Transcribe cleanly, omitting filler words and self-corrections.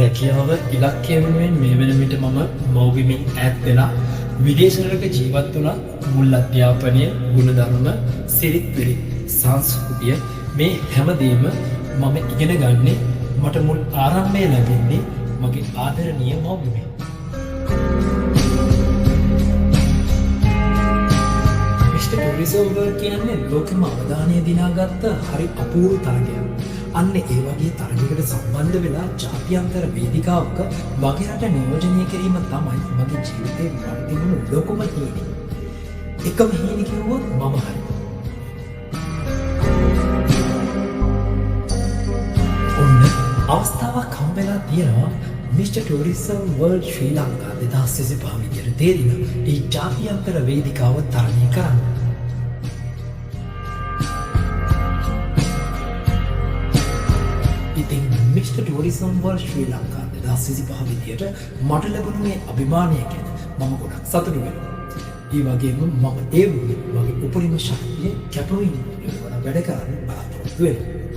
රැකියාව ඉලක්කය වෙනුවෙන් මේ වෙන විට මම මව්බිමින් ඈත් වෙලා විදේශ රටක ජීවත් වුණත්, මුල් අධ්‍යාපනය, ගුණධර්ම, සිරිත් විරිත්, සංස්කෘතිය මේ හැමදේම මම ඉගෙන ගන්නේ, මට මුල් ආරම්භය ලැබෙන්නේ මගේ ආදරණීය මව්බිමෙන්. මිස්ටර් ටූරිසම් වර්ල්ඩ් කියන්නේ ලෝකෙම අවධානය දිනාගත්ත හරි අපූර්ව තරගයක්. අන්න ඒ වගේ තරගයකට සම්බන්ධ වෙලා ජාත්‍යන්තර වේදිකාවක මගේ රට නියෝජනය කිරීම තමයි මගේ ජීවිතේ මට තිබුණු ලොකුම හීනේ. එකම හීන කිව්වොත් මම හරි. ඔන්න අවස්ථාවක් හම්බ වෙලා තියෙනවා මිස්ටර් ටූරිසම් වර්ල්ඩ් ශ්‍රී ලංකා 2025 විදියට තේරින ඒ ජාත්‍යන්තර වේදිකාව තරණය කරන්න. ඉතින් මිස්ටර් ටූරිසම් වර්ල්ඩ් ශ්‍රී ලංකා 2025 විදියට මට ලැබුණු මේ අභිමානය ගැන මම ගොඩක් සතුටු වෙනවා. ඒ වගේම මම ඒ වෙනුවෙන් මගේ උපරිම ශක්තිය, කැපවීම යොදවලා වැඩ කරන්න බලාපොරොත්තු වෙනවා.